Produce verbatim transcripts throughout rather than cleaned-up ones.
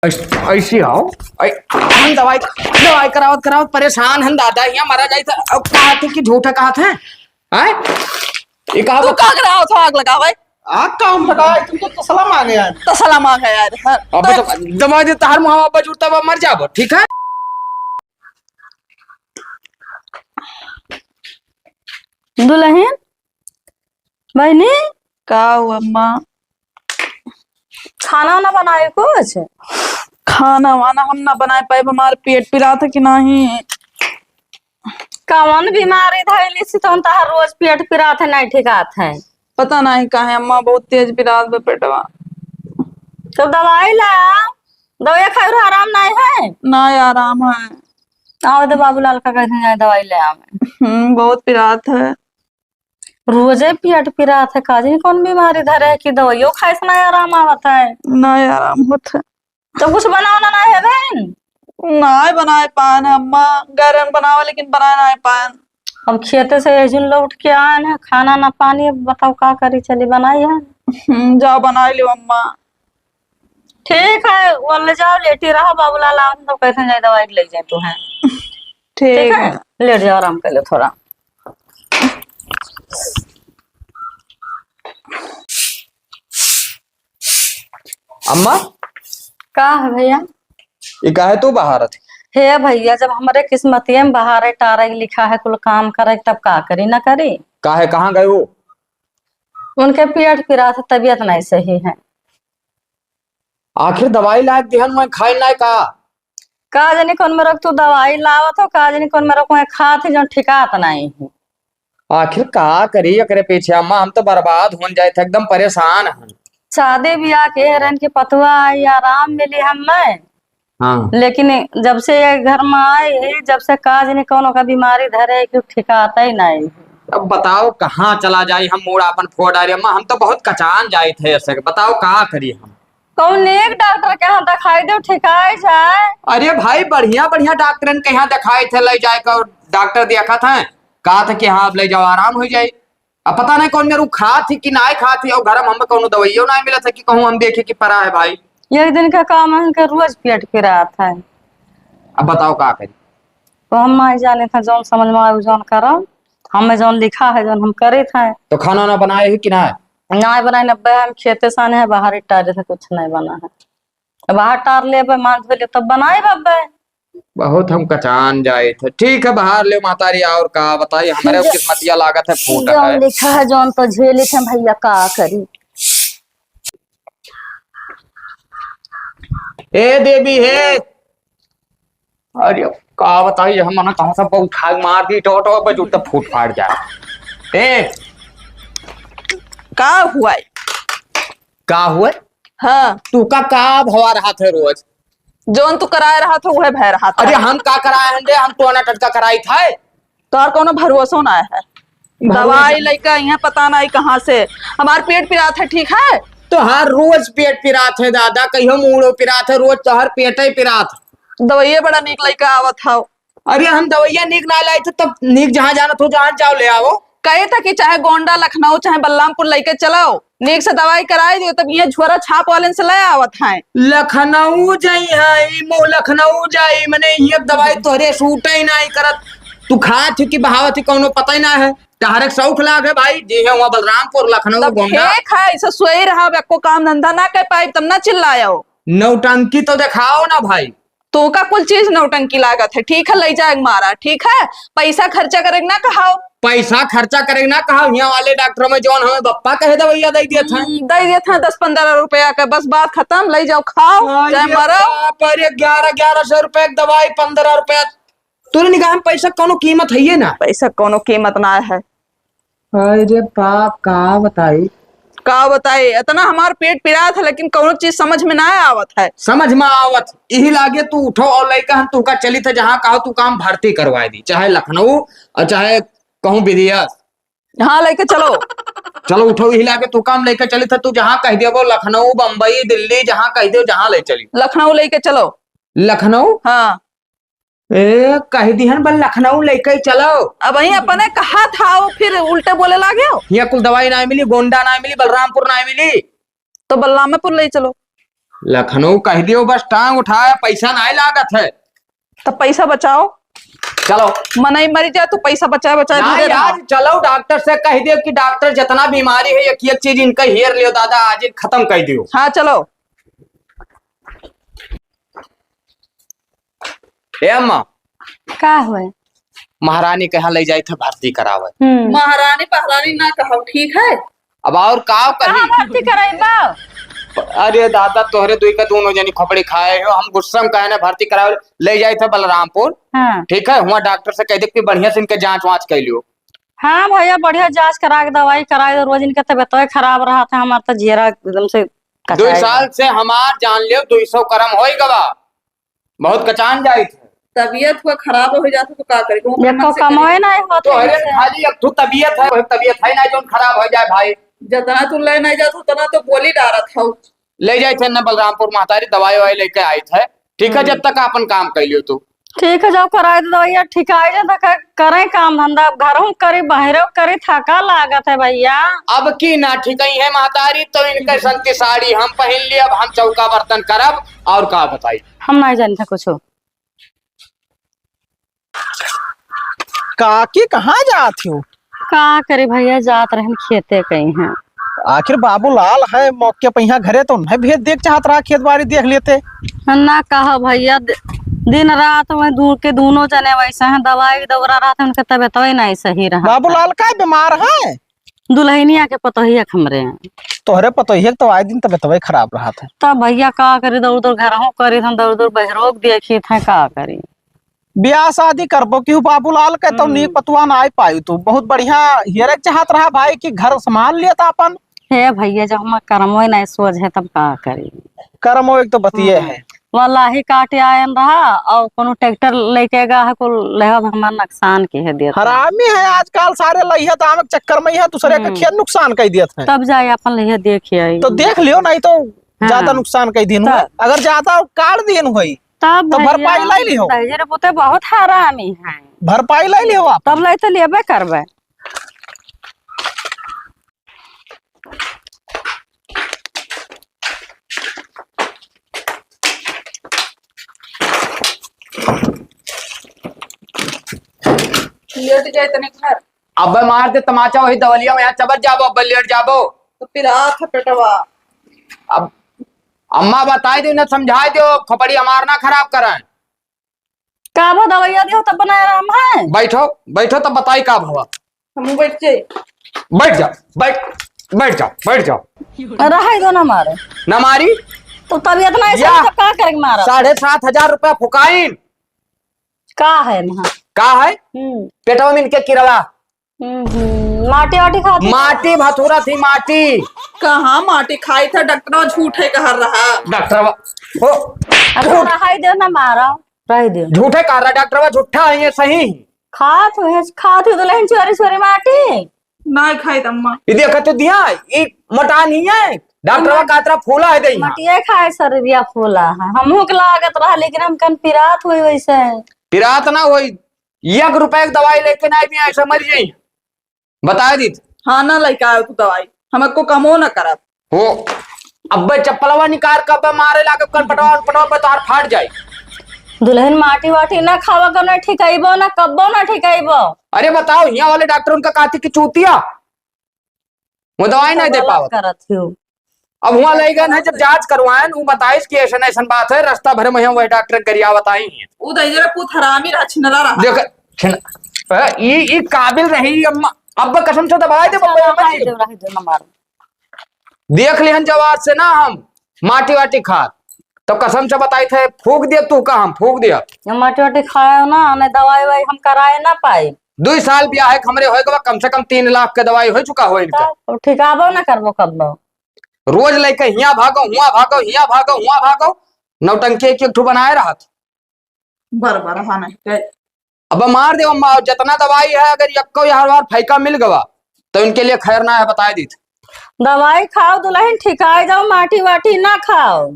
ऐस-, ऐसी आओ। ऐ, हम दवाई, दवाई करावत, करावत परेशान हन दादा, हियाँ मरा जाई त अब कहत है कि झूठा कहत है। हैं? ये कहा तू बता- का करावत हो, आग लगावे? आग काम लगा, तुम तो तसला मांगे यार। तसला मांगे यार, हाँ। अब तो दवाई दे, तहार मुहावा पर जुड़ता बा, मर जाबो, ठीक है? दुलहिन, बहिनी, का हो अम्मा? खाना वाना बनाए कुछ? खाना वाना हम ना बनाए पाए, हमार पेट पिरात है कि नहीं। कवन बीमारी धइली सी तौन तहार रोज पेट पिरात है, नहीं ठिकात है? पता नहीं काहे अम्मा, बहुत तेज पिरात बा पेटवा। तो दवाई ला, दवाई खाए रहो, आराम नहीं है? ना आराम है। आओ दे बाबूलाल का कहते जाए दवाई ले आवे। हम्म, बहुत पिरात है। रोजे पेट पिरात है, का जानी कौन बीमारी धरे है कि दवाइयो खाए से ना आराम आवत है। ना आराम होत है। तो कुछ बनावना ना है बहन? ना बनाए पान अम्मा, गरम बनावे लेकिन बनाए ना पान। अब खेते से यही लौट के आए ना, खाना ना पानी, अब बताओ का करी, चली बनाई है। हम्म, जाओ बनाई लो अम्मा। ठीक है, वो ले जाओ, लेटी रहो, बाबूलाल आओ तो कैसे जाए दवाई ले जाए तू है। ठीक ठीक है, है। लेट जाओ, आराम कर लो थोड़ा। अम्मा? का है भैया? ये काहे तू बहारत है? हे भैया, जब हमरे किस्मतिये में बहारे टारे लिखा है, कुल काम करे, तब का करी ना करी? काहे, कहाँ गए हो? उनके पेट पिरात है, तबीयत नहीं सही है। आखिर दवाई लायक दिहन, मैं खाई ना का? का जानी कौन मेरे को तू दवाई लावत हो, का जानी कौन मेरे को खात है, जो ठिकात नहीं है। आखिर का करी एकरे पीछे अम्मा, हम तो बर्बाद होन जाए थे, एकदम परेशान हन। शादी ब्याह के रहन के पतुआ आई, आराम मिली हमें। हाँ। लेकिन जब से ये घर में आई, जब से का जानी कौन का बीमारी धरे, कि ठिकाता ही नहीं। अब बताओ कहाँ चला जाई हम, मूड़ आपन फोड़ डारे अम्मा, हम तो बहुत कचान जाए थे ऐसे, बताओ का करी हम। कौन एक डॉक्टर के यहाँ दिखाई दो, ठिकाए जाए। अरे भाई, बढ़िया बढ़िया डॉक्टरन के यहाँ दिखाए थे, ले जाए का डॉक्टर देखा था, कहा था कि हाँ, अब ले जाओ, आराम हो जाए। अब पता नहीं कौन मेरू खात ही कि नाय खात ही, और घर में हमें कौनो दवाइयो नाय मिलत है कि कहूँ हम देखे कि परा है भाई। एक दिन का काम है कि रोज पेट पिरात है। अब बताओ का करी? तो हम नाय जाने था, जौन समझ में आए जौन करम, हमें जौन लिखा है जौन हम करे था। तो खाना ना बनाए ही कि ना? नाय बनाए, नब्बे हम खेते साने है, बाहर ही टारे थे, कुछ नहीं बना है। बाहर टार लेबे, मांज धो ले, तब बनाए बब्बे। बहुत हम कचान जाए थे। ठीक है, बाहर ले मातारी, और का बताई, हमरे किस्मतिया लागत है फूट जौन है। लिखा है, जौन तो झेलित है भैया, का करी। ए देवी हे, अरे का बताई, हम ना कहाँ सब उठा के मार दी, टो टो पे जुट फूट फाट जाए। ए, का हुआ है? का हुआ है? हाँ। तू का, का भवा रहा थे रोज? जौन तू कराए रहा था, उहे भय रहा था। अरे हम का कराए हन रे, हम टोना टटका कराई था। तोहर कौनो भरोसो ना है। भरोसा दवाई लइका यहाँ पता नहीं कहाँ से। हमार पेट पिरात है, ठीक है? तोहार रोज पेट पिरात है दादा, कहियो मूड़ो पिरात है, रोज तोहार पेटे पिरात है। दवाइये बड़ा नीक लइका आवत हौ। अरे हम दवाइया नीक ना लाई तो तब नीक जहाँ जाना तो जहाँ जाओ ले आओ। कहे था कि चाहे गोंडा, लखनऊ, चाहे बलरामपुर लइके चलो, नीक से दवाई कराई दियो, तब ये झोरा छाप वाले से ले आवत हैं। लखनऊ जाई है, मो लखनऊ जाई, मने ये दवाई तोहरे सूट ही नहीं करत। तू खात ही कि बहावत ही, कौनो पता ही ना है। तहरे शौक लाग है भाई, जे है वहाँ बलरामपुर, लखनऊ, तब गोंडा। ठीक है, ऐसे सोई रहा, अब एको काम धंधा ना कर पाई, तब ना चिल्लायो। नौटंकी तो दिखाओ ना भाई। तोका कुल चीज नौटंकी लागत है, ठीक है, ले जाए मारा, ठीक है, पैसा खर्चा करे ना कहाओ। पैसा खर्चा करे ना कहाओ, यहाँ वाले डॉक्टर में जौन हमें बप्पा कहे दवाइया दे दिया था। हम्म, दे दिया था दस पन्द्रह रुपया का, बस बात खत्म, ले जाओ खाओ, अरे चाहे मरो। बाप रे, ग्यारह, ग्यारह सौ रुपया की दवाई, पन्द्रह रुपया। तोरे निगाह में पैसा कौनो कीमत है ये ना? पैसा कौनो कीमत ना है। अरे बाप, का बताई? का बताई, इतना हमार पेट पिरात है, लेकिन कौनो चीज समझ में ना आवत है। समझ में आवत, यही लागे तू उठो और लइका हम तू का चली थे, जहाँ कहो तू काम भर्ती करवाए दी, चाहे लखनऊ और चाहे कहूँ विदेश। हाँ, लइके चलो। चलो उठो, यही लागे तू काम लइके चली थे, तू जहाँ कह दियो वो लखनऊ, बम्बई, दिल्ली, जहाँ कह दियो, जहाँ ले चली। लखनऊ लइके चलो। लखनऊ? हाँ। ए, कह दिहन बल लखनऊ लइके चलो। अब वहीं अपने कहा था, वो फिर उल्टे बोले लागे हो। हियाँ कुल दवाई ना मिली, गोंडा ना मिली, बलरामपुर ना मिली। तो बलरामपुर ले चलो। लखनऊ कहि दियो, बस टांग उठाया, पैसा नाहीं लागत है। तो पैसा बचाओ। चलो। मनई मरि जाए तो पैसा बचाए बचाए ना धरे रहा। यार, चलो डॉक्टर से कहि दियो कि डॉक्टर जितना बीमारी है, एक एक चीज इनका हेर लियो दादा, आज ही खतम कहि दियो। हाँ, चलो। ए अम्मा। का हुए? महारानी के यहाँ लइ जाइत है भर्ती करावे। हम्म। महारानी पहरानी ना कहो, ठीक है? अब और का कही? कहाँ भर्ती कराइबा? अरे दादा, तोहरे दुई का दोनों जनी खोपड़ी खाए हो, हम गुस्सा में कहे ना भर्ती करावे, लइ जाइत है बलरामपुर। हाँ। ठीक है, हुआ डॉक्टर से कहि दे कि बढ़िया से इनके जांच वांच कइ लियो। हाँ भइया, बढ़िया जांच कराइ के दवाई कराइ दो, रोज इनके तबियत खराब रहत है, हमार तो जियरा एकदम से दुई कचाए साल बा। से हमार जान लियो, दुई सौ करम होइ गवा। बहुत कचान जाइत है। तबियत हुआ खराब होइ जात है तो का करी? वो एको कमवे नाहीं होत है तोहरे इनसे। खाली एक ठो तबियत है, वही तबियत है ना जौन खराब होइ जाए भाई। जितना तू ले नाहीं जात हो, उतना तो गोली डारत हो। लइ जाइत है ना बलरामपुर महतारी, दवाई ववाई लइके आइत है, ठीक है, हम्म। जब तक आपन काम कइ लियो तू। ठीक है, जाओ कराइ दो दवाई, ठीक है, जा तक करें काम धंधा, अब घरहूँ करी, बहरहूँ करी, थका लागत है भइया। अब की ना ठीक है महतारी, तो इनके संती साड़ी हम पहिन लियब, हम चौका बर्तन करब, और का बताई? हम नाहीं जानित है कुछो। काकी, कहाँ जात हो? का करी भइया, जात रहन खेते कइहाँ। आखिर बाबूलाल है मौके पे यहाँ घरे, तो उन्हें भेज देक चाहत रहा, खेत बाड़ी देख लेते। ना कहो भइया, दि-, दिन रात वही दू के दूनों जने वैसे हैं, दवाई दौरा रहत है, उनके तबियत वही नाहीं सही रहा। बाबूलाल का बीमार है? दुलहिनिया के पतोहिया के हमरे हैं। तोहरे पतोहिया के तो आए दिन तबियत वही खराब रहत है। तब भइया का करी, दौड़ दौड़ घरहूँ करी, हम दौड़ दौड़ बहरोक देखी थे, का करी। बियाह शादी करबो कि बाबूलाल के तो हम्म। नीक पतुआ ना आइ पाई तू। बहुत बढ़िया हेरे चाहत रहा भाई कि घर संभाल लिया था अपन। हे भइया, जब हमार करमो ही नहीं सोझ है, तब का करी? करमो एक तो बतिये हम्म। है। वह लाही काटे आयन रहा और कोनो ट्रैक्टर लेके गा है, को लेहब हमार नुकसान के है देत। हरामी है आजकल, सारे लइहा दाम के चक्कर में है, दूसरे का हम्म। खेत नुकसान कर दिया था। तब जाए अपन लइहा देख आई। तो देख लियो, नहीं तो हाँ। ज्यादा नुकसान कर दिन हुए। तब। अगर ज्यादा काट दिन हुई, तब तो भैया, भरपाई लाई लिहो। दहिजरे पुते बहुत हरामी है। भरपाई लाई लिहो आप। तब लाई तो लेबे करबे। लेट जाए तने घर। अबे मार दे तमाचा, वही दवलिया में यहाँ चबत जाबो, अबे लेट जाबो। तो पिरात है पेटवा। अब अम्मा बताई दो, इन्हें समझाई दो, खोपड़ी हमार ना खराब करन। का भा दवाइया दियो तब बनाए आराम है? बैठो, बैठो तब बताई का भवा। हमहू बैठ जाई। बैठ जा, बैठ, बैठ जा, बैठ जा। रहे दो ना मारे। ना मारी? तो तब इतना ऐसा या। तो का करेंगे मारा? साढ़े सात हजार रुपया फुकाइन। का है वहाँ? का है? हम्म। पेटवा में इनके किरवा। हम्म, हम्म। माटी वाटी खाती? माटी भथुरा थी, माटी। कहाँ माटी खाई था? डॉक्टरवा झूठे कह रहा। डॉक्टरवा, हो, अच्छा, झूठ। रहाई दे ना मारा, रहाई दे। झूठे कह रहा डॉक्टरवा, झूठा है ये सही। खात हुए, खात हुए तो लेकिन चोरी चोरी माटी। ना खाई त अम्मा। ये देखा तो दिया, ये मटान ही है। डॉक्टरवा अम्मा, का तरह फूला है दे यहाँ। मटिया खाए शरीरिया फूला है। हमहू के लागत रहा, लेकिन हम कन पिरात हुई वैसे। पिरात ना हुई, एक रुपया के दवाई लेके ना भी ऐसे मर जाई। बता दी। हाँ ना, लइका आयो तू दवाई, हम एको कमो ना करब। हो, अब्बे चप्पलवा निकाल के अब्बे मारे लागे, कन पटवा, पटवा पे तोहार फाट जाई। दुलहिन माटी वाटी ना खावा, कनो ठिकाइबो ना, कब्बो ना ठिकाइबो। अरे बताओ, हियाँ वाले डॉक्टर उनका कहती कि चूतिया, वो दवाई तो नहीं दे गलत पावत। करत हो। अब हुआँ ले गए ना, जब जांच करवाएन, उ बताइस कि ऐसन ऐसन बात है, रास्ता भर में वही डॉक्टर गरियावत आई हैं। उ दहिजरा पूत हरामी रहा, छिनरा रहा। देख, छिन-, ए, ई, ई काबिल रही, अम्मा, अब्बे कसम से दवाई दे, बब्बे, रहाई दे, रहाई दे, ना मारो। देख लिहन जवाब से ना हम, माटी वाटी खात, तो कसम से बताई थे, फूक दिया तू का हम, फूक दिया। ये माटी वाटी खाया ना, हमें दवाई वाई हम कराए ना पाई। दुई साल ब्याह है हमरे होए के बा, कम से कम तीन लाख के दवाई हो चुका हो इनका। तो ठिकाबो ना करबो कब्बो। रोज लेके हियाँ भागो, हुआँ भागो, हियाँ भागो, हुआँ भागो, नौटंकी एक एक ठो बनाए रहत। बरबर, हाँ, नहीं, कह अब मार दे अम्मा, जितना दवाई है, अगर यक्को यार बार फैका मिल गवा, तो इनके लिए खैर ना है, बताए दी। दवाई खाओ दुलहिन, ठिकाए जाओ, माटी वाटी ना खाओ।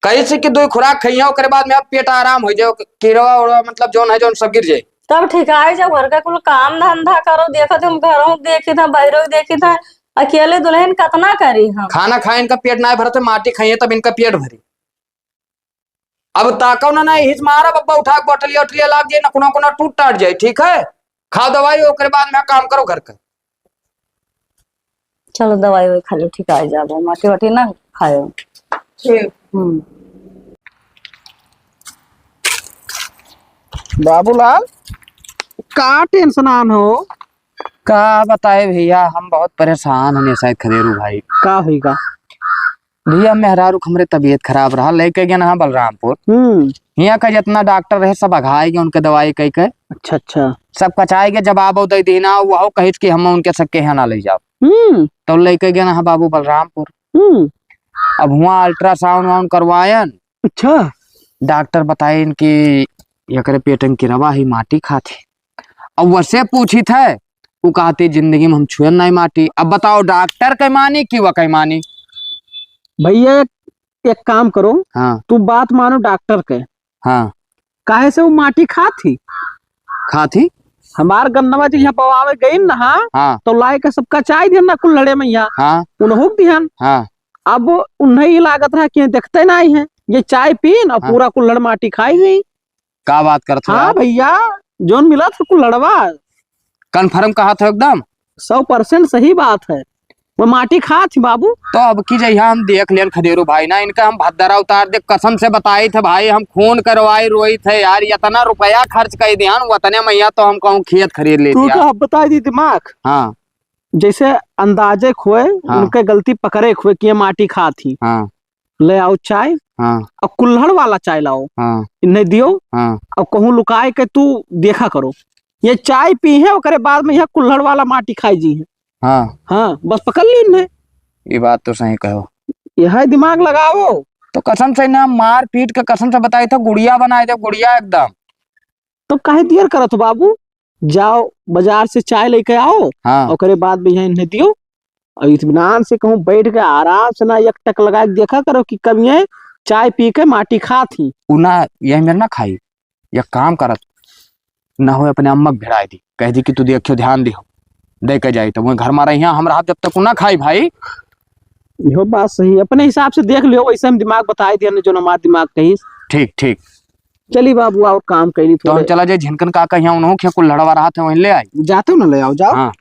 कैसे कि दो खुराक खइया, ओकरे बाद में अब पेट आराम हो जाओ, कीड़वा उड़वा, मतलब, जौन है, जौन सब गिर जाए। तब ठिकाए जाओ, घर का कुल काम धंधा करो, देखत हम घरों देखी था, बहरों देखी था, अकेले दुलहिन कतना करी हम? खाना खाए इनका पेट नाहीं भरत है, माटी खाइए तब इनका पेट भरी। अब ताकव ना, ना, हिच मारा बब्बा, उठा के बोतलिया उठलिया लाग जाए, नकुना कुना टूट टाट जाए, ठीक है? खाओ दवाई, ओकरे बाद में काम करो घर का। चलो दवाई ववाई खा लो, ठीक आ जाबो, माटी वाटी ना खायो। ठीक। हम्म। बाबूलाल, का टेंशन आन हो? का बताए भैया, हम बहुत परेशान हन, शायद खदेरू भाई। का होइगा? भैया, मेहरारू क हमरे तबीयत खराब रहा, लइके गए ना बलरामपुर। हम्म। हियाँ का जितना डॉक्टर रहे, सब अघाई गए उनके दवाई कई के। अच्छा, अच्छा। सब कचाई के जवाब दे दीना, वहू कहित कि हम उनके सबके यहाँ ना ले जाओ। हम्म। तो लइके गए ना बाबू बलरामपुर। हम्म। अब हुआँ अल्ट्रासाउंड वाउंड करवायन। अच्छा। डॉक्टर बताइन कि एकरे पेट में किरवा ही, माटी खात ही। अब वसे पूछित है, उ कहती, "जिंदगी में हम छुएन नाहीं माटी।" अब बताओ, डॉक्टर के मानी कि वह के मानी? भैया, एक, एक काम करो, हाँ। तू बात मानो डॉक्टर के। हाँ। काहे से उ माटी खात ही? खात ही? हमार गन्नवा जी यहाँ बवावे गइन ना, हाँ, हाँ। तो लाए के सब कचाई दिहन ना कुल्हड़े में यहाँ। हाँ। उन्हों दिहन। हाँ। अब उन्हें ई लागत रहा कि देखते नाहीं है, ये चाय पीन और हाँ। पूरा कुल्हड़ माटी खाई गई। का बात करत हो हाँ यार? भैया, जौन मिला था कुल्हड़वा। Confirm कहा था एकदम? सौ percent सही बात है, वो माटी खात ही बाबू। तो अब की जइहा हम देख लेन खदेरू भाई ना, इनका हम भद्दरा उतार दे, कसम से बताई थे भाई, हम खून करवाई रोई थे यार, इतना रुपया खर्च कर दियान, वतने में या तो हम कहूँ खेत खरीद लेते तू यार। तो अब बताई दी दिमाग। हाँ। जैसे अंदाजे खोए, हाँ। उनके गलती पकड़े खोए कि ये माटी खात ही। हाँ। ले आओ चाय, हाँ। और कुल्हड़ वाला चाय लाओ, हाँ। इन्हें दियो, हाँ। और कहूँ लुकाए के तू देखा करो, ये चाय पी है, ओकरे बाद में यहाँ कुल्हड़ वाला माटी खाई जी है। हाँ। हाँ, बस पकड़ ली इन्हें। ये बात तो सही कहो। यह दिमाग लगाओ। तो कसम से ना मार पीट के कसम से बताई था, गुड़िया बनाए दे, गुड़िया एकदम। तो काहे देर करत हो बाबू? जाओ बाजार से चाय लेके आओ, हाँ। ओकरे बाद में यहाँ इन्हें दियो। और इत्मीनान से कहूँ बैठ के आराम से ना एक टक लगा के देखा करो कि कब ये चाय पी के माटी खात ही। उ ना, यही मेर ना खाई। एक काम करत, ना हो अपने अम्मा के भिड़ाई दी, कह दी कि तू देखियो, ध्यान दिहो, दे के जाई तो वहीं घर में रही, हम रहब जब तक उ ना खाई भाई। इहो बात सही, अपने हिसाब से देख लियो, वैसे हम दिमाग बताई दिया, जो हमार दिमाग कही। ठीक, ठीक। चली बाबू, और काम कैली तो हम थोड़े। चला जाए झिनकन काका यहाँ, उन्हों के कुल्हड़वा रहत है, वहीं ले आई। जाते हो ना, ले आओ, जाओ। हाँ।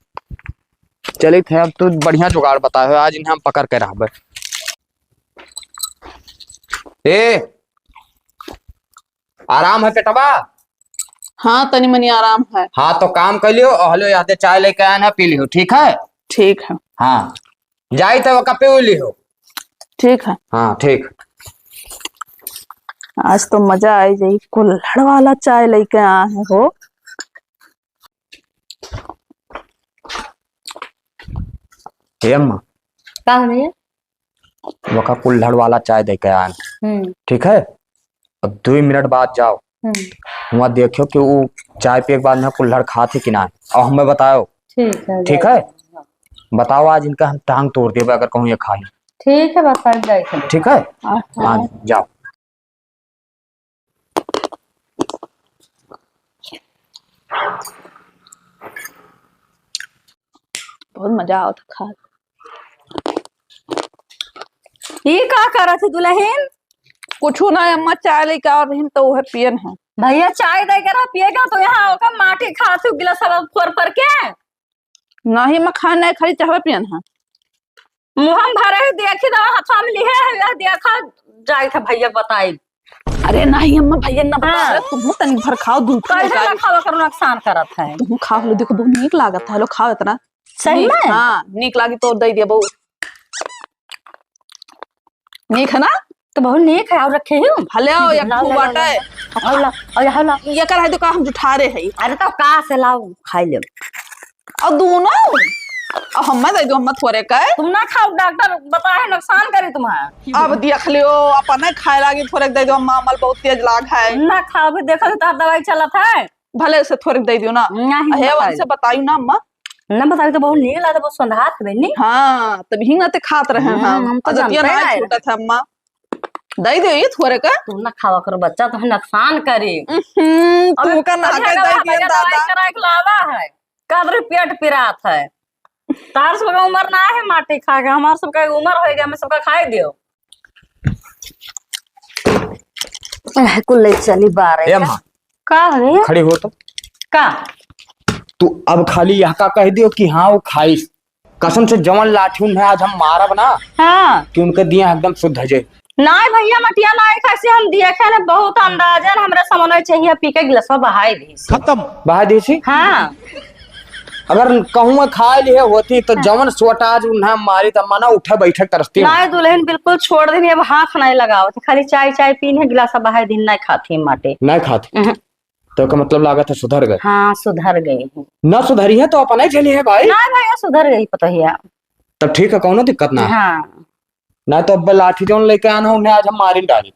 चली थे, अब तू बढ़िया जुगाड़ बताए हो, आज इन्हें हम पकड़ के रहबे। ए, आराम है पेटवा? हाँ, तनी मनी आराम है। हाँ, तो काम कर लियो, और हलो यहाँ से चाय लेके आए ना, पी लियो, ठीक है? ठीक है। हाँ, जाई तो कपे उली हो। ठीक है। हाँ, ठीक। आज तो मजा आई जाई, कुल्हड़ वाला चाय लेके आए हो। हे अम्मा। का हो भैया? वका कुल्हड़ वाला चाय दे के आन। हम्म। ठीक है? अब दुई मिनट बाद जाओ। हम्म। वहाँ देखियो कि वो चाय पिए के बाद में कुल्हड़ खात है कि ना, और हमें बताओ। ठीक है, ठीक है? जाइए। बताओ, आज इनका हम टांग तोड़ देबे अगर कहूँ ये खाई। ठीक है, बस आज जाइए। ठीक है? हाँ। हाँ, जाओ। बहुत मजा आवत खा। ई का करत है दुलहिन? कुछु ना अम्मा, चाय लेके आवत रहिन तो उहे पियन है। भैया चाय दे के रहा पिएगा तो यहाँ ओकर माटी खात हूँ गिलास सब फोर फोर के। नहीं, मैं खाए नहीं, खाली चाहवे पियन है। मुहम भरे है, देखी दवा हाथवा में लिहे है, यह देखा जाई था भैया बताई। अरे नहीं अम्मा, भैया ना बता हाँ। रहे, तुम तनी भर खाओ, दूध कैसे निकाल। ना खावा करो, नुकसान करत है। तुम खा लो, देखो बहुत नीक लागत है, लो खाओ इतना। सही नीक, में? हाँ, नीक लागी तो दे दिया बहू। नीक है ना? तो बहुत नीक है, और रखे ही हूँ। भले आओ, एक लाओ, ठू लाओ, बाटे। लाओ, लाओ, लाओ, लाओ, लाओ। ये कर है तो का हम जुठारे है। अरे तो का से लाओ, खाई ले। और दोनों? और हम्मा दे दो, हम्मा थोड़े का। तुम ना खाओ, डॉक्टर बता है नुकसान करे तुम्हारा। अब देख लियो, अपने खाए लागी थोड़े दे दो, हम्मा अमल बहुत तेज लाग है। ना खाओ, फिर देखो तो तार दवाई चलत है। भले से थोड़े दे दियो ना। नहीं, हे बताई। उनसे बतायू ना अम्मा। ना बताई तो बहुत नीक लागत, बहुत संधात है बहनी। हाँ, तब ही ना ते खात रहे हम्म, हम। हम तो अदतिया जानते ना रहे। छूटत है अम्मा। दे दे ये थोड़े का। तू ना खावा करो बच्चा, तो नुकसान करी। हम्म, अबे तू का ना कभी के अगर दे दिया भैया दवाई दादा। करा के लावा है, कब रे पेट पिरात है। तार सबका उमर ना है माटी खाए के, हमार सबका उमर होइ गया, हमें सबका खाए दियो। एह, कुल ले चली बारे ए का। माँ, का है? खड़ी हो तो। का? तू अब खाली यह का कह दियो कि हाँ, वो खाइस। कसम से जवन लाठी उन्हें आज हम मारब ना, हाँ। कि उनके दिया एकदम शुद्ध हो जाए। नाय भैया, मटिया नाय खाइसी, हम देखे ने बहुत अंदाजन, हमरे समझ में चाहिए, पी के गिलासवा बहाई दीसी। खत्म। बहाई दीसी? हाँ। अगर कहूँ खाए लिए होती तो हाँ। जवन सोटा आज उन्हें मारी तो मना उठे बैठे तरसती। नाय दुल्हन बिल्कुल छोड़ देनी, अब हाथ नाय लगावत, खाली चाय, चाय पीने, गिलास बहाई दिन नाय खाती माटी। नाय खाती। अहं। तो का मतलब लागत है सुधर गए? हाँ, सुधर गई हूँ। ना सुधरी है तो अपने झेली है भाई। ना भैया, सुधर गई पतोहिया। तब ठीक है, कौनो दिक्कत ना है। हाँ। ना तो अब लाठी जौन लेके आना उन्हें आज हम मारिन डाली।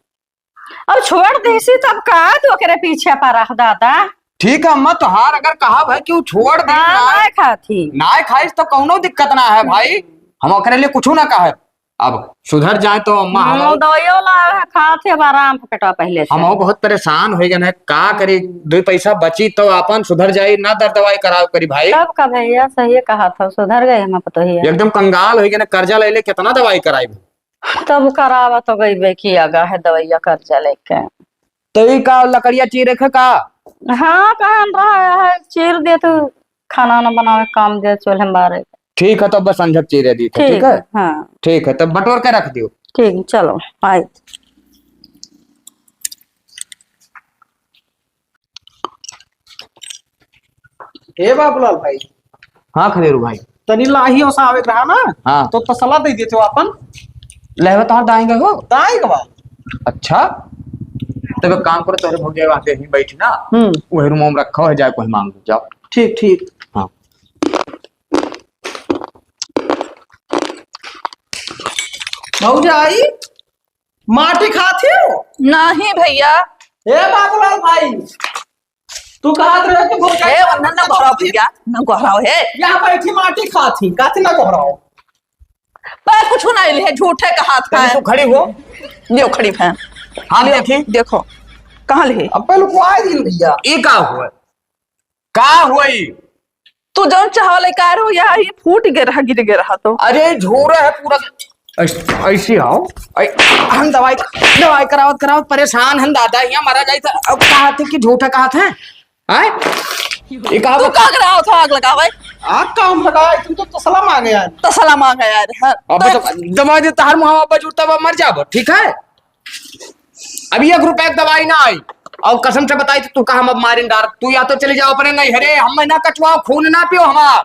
अब छोड़ देसी तब का, तो ओकरे पीछे पड़ा दादा। ठीक है अम्मा, तोहार अगर कहा भाई कि वो छोड़ दे, हाँ, ना, ना खाती। ना खाइस तो कौनो दिक्कत ना है भाई, हम ओकरे लिए कुछ ना कहे। अब सुधर जाए तो अम्मा, हम हम्म, दवाइयो ला खात है, अब आराम है पेटवा पहले से। हम बहुत परेशान हो गए हैं, का करी, दो पैसा बची तो अपन सुधर जाई, ना दर दवाई कराव करी भाई। तब का भैया, सही कहा था, सुधर गए हम पतोहिया। एकदम कंगाल हो गए ना, कर्जा ले ले कितना दवाई कराई। तब करावा तो गई बे की आगा है दवाइया कर्जा लेके। तो ई का लकड़िया चीरे के का? हाँ, कहन रहा है, चीर दे तू, खाना ना बनावे, काम दे, चूल्हे में बारे। ठीक है, तब बस संझक चीरे दी थे, ठीक ठीक है? है, हाँ। ठीक है, तब बटोर के रख दियो। ठीक, चलो, आई। ए बाबूलाल भाई। हाँ खदेरू भाई। तनी लाही ओसा आवे के रहा ना, हाँ। तो तसला दे देते हो अपन। लहवा तोहार दाई गए हो? दाई गवा। अच्छा, तब एक काम करो, तोहरे भौजाई वहाँ यहीं बैठी ना, हम्म। वही रूम में रखा है, जाए कोई मांग लो, जाओ। ठीक, ठीक। हाँ। भौजाई, माटी खात हो? नहीं भैया। ए बाबूलाल भाई, तू कहत रहे कि भौजाई हे, वंदन ना गोहराओ भैया, ना गोहराओ हे। यहाँ बैठी माटी खात ही, काहे ना गोहराओ? पर कुछ नहीं लिहे, झूठे का हाथ पहले है। तू खड़ी हो। लियो खड़ी है। हाँ, लियो, देखी। देखो, कहाँ लिहे? अब पहले को आए दिन भैया। ई का हुआ? का हुई? तू जौन चाहवा लेके आ रहे हो, यहाँ ही फूट गे रहा, गिर गे रहा तो। अरे, झोरा है पूरा। ऐस-, ऐसे आओ। ऐ-, हम दवाई, दवाई करावत, करावत परेशान हन दादा, यहाँ मरा जाए तो। अब कहा थे कि झूठा कहा थे? हैं? ये कहा तू वो का करावत हो, आग लगावे? आग का हम लगाए, तुम तो तसला मांगे यार। तसला मांगे यार, हाँ। अब तो तो दवाई दे, तहार मुहावा बजूर तब मर जाबो, ठीक है? अब एक रुपया के दवाई ना आई। और कसम से बताई तो तू कहा हम अब मारिन डार, तू या तो चली जाओ अपने नैहरे, हम ना कचवाओ, खून ना पियो हमार।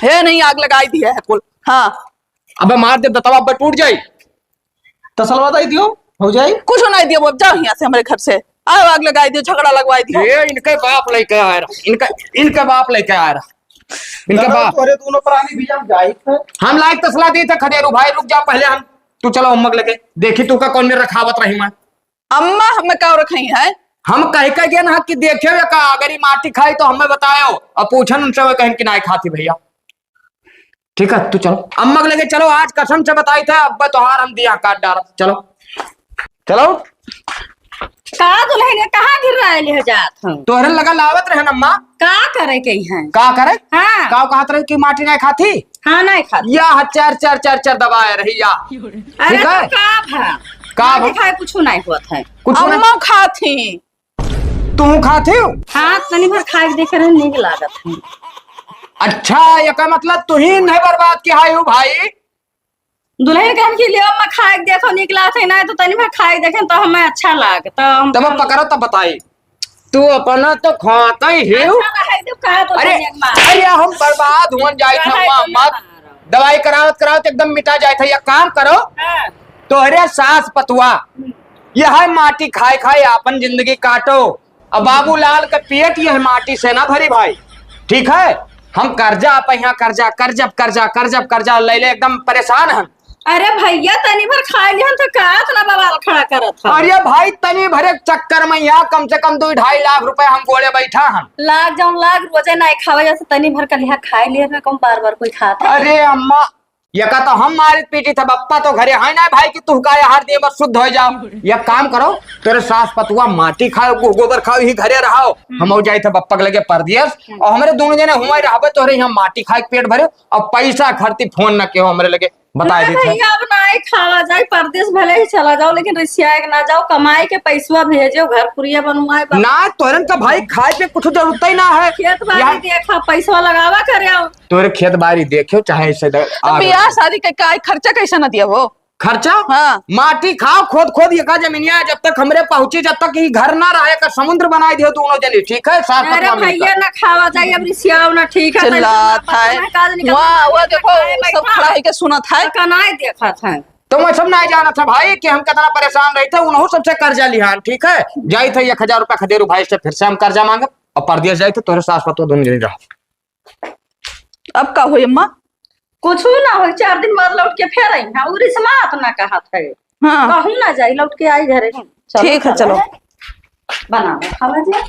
हे नहीं, आग लगाई दिया है कुल। हाँ। अबे मार दे दतवा, अबे टूट जाई। तसलवा दे दियो, हो जाई। कुछ नहीं दियो, अब जाओ यहाँ से, हमारे घर से। आओ, आग लगाई दियो, झगड़ा लगवाई दियो। ये इनके बाप लेके आए रहा, इनका, इनके बाप लेके आए रहा, इनके दादा, बाप। तोरे दोनों प्राणी भी हम जाई थे। हम लायक तसला दी थे खदेरू भाई, रुक जाओ पहले हम, तू चलो अम्मा के लगे, देखी तू का कौन में रखावत रही मैं। अम्मा हमें का रखई है? हम कह के गए ना कि देखियो या का, अगर ई माटी खाई तो हमें बतायो। अब पूछन उनसे, वे कहन कि नाय खाती भैया। ठीक है, तू चलो अम्मा के लगे चलो, आज कसम से बताई था, अब तोहार हम दिया काट डाल। चलो, चलो। का दुल्हनिया कहाँ गिर रहा है, ले जात हम? तोहरे लगा लावत रहे ना अम्मा। का करे के है? का करे? हाँ। का कहत रहे कि माटी नाय खाती? हाँ, नाय खाती। या चार, चार, चार, चार दबाए रही या। अरे ठीक तो है? का भा? का माटी भा? खाए कुछ नहीं होत है। कुछ नहीं? अम्मा खाती। तू खाती हो? हाँ, तनी भर खाए के देखे रहे, नीक लागत है। अच्छा, एका मतलब तू ही नहीं बर्बाद की हाई हो भाई। दुल्हन कहन कि लियो अम्मा खाए के देखो, नीक लागत है ना, तो तनी भर खाए के देखें तो हमें अच्छा लाग, तो हम तब पकड़ो तब बताई। तू अपना तो खाता ही हो। अच्छा रहे तो का तो अरे, तनी एक बार। अरे, हम बर्बाद हुअन जाए थे रहे वहाँ तो मत। ना। दवाई करावत करावत एकदम मिटा जाए थे। एक काम करो, हाँ। तोहरे सास पतुआ, हम्म। यह माटी खाए खाए आपन जिंदगी काटो। अब बाबूलाल का पेट यह माटी से ना भरी भाई, ठीक है? हम कर्जा आप यहाँ कर्जा, कर्जब कर्जा, कर्जब कर्जा ले ले, एकदम परेशान हम। अरे भैया, तनी भर खाए लिहन तो का इतना बवाल खड़ा करत है? अरे भाई, तनी भर एक चक्कर में यहाँ कम से कम दो ढाई लाख रुपए हम गोड़े बैठा हम। लाख जौन लाख रोजे ना खावे, जैसे तनी भर का लिहा खाए लिहन ना, कौन बार बार कोई खाता है? अरे अम्मा, ये का तो हम मारित पीटित है, बप्पा तो घरे है ना भाई कि तू का आहार दिए बस शुद्ध होइ जाओ। ये काम करो, तेरे सास पतुआ माटी खाओ, गो-, गोबर खाओ, ही घरे रहो। हम हो जाइत है बप्पा के लगे परदेस, और हमरे दोनों जने हुआं रहबे, तोहरे यहाँ माटी खाए के पेट भरे, और पैसा खर्ची फोन न केहो हमरे लगे, बताए ना देत है। भैया, अब ना आए खावा जाए, परदेस भले ही चला जाओ, लेकिन रिसियाए के ना जाओ, कमाए के पैसवा भेजो, घर पुरिया बनवाए, बस। ना, तोहरन का भाई खाए पे कुछ जरूरत ही ना है। खेत बाड़ी यहाँ देखा, पैसवा लगावा करे आओ। तोरे खेत बाड़ी देखियो, चाहे ऐसे दे-, तो आ बियाह रहे। शादी के का खर्चा कैसे ना दिया हो? खर्चा? हाँ। माटी खाओ, खोद खोद ये का जमीनिया, जब तक हमरे पहुंची, जब तक ये घर ना रहे, का समुद्र बनाए दियो दोनों जने, ठीक है? सास अरे पतवा मिलकर। भैया, ना खावा जाए, अब रिसियाओ ना, ठीक है? चिल्लात है। वहाँ, वो देखो, सब खड़ा है के सुनत है। कनाए देखत है। तो मैं सब नहीं जानत है भाई कि हम कितना परेशान रही थे, उन्हों सबसे कर्जा लिहान, ठीक है? जाइत है एक हजार रुपया खदेरू भाई से, फिर से हम कर्जा मांगब और परदेस जाइत है, तोहरे सास पतोह दोनों जने रहो। अब का होई अम्मा? कुछ ना होई, चार दिन बाद लौट के फिर आई है। उरिस मात ना कहत है। हाँ। कहूँ ना जाई, लौट के आई घरे। चलो, ठीक है, चलो। चलो। बना लो खावा जी।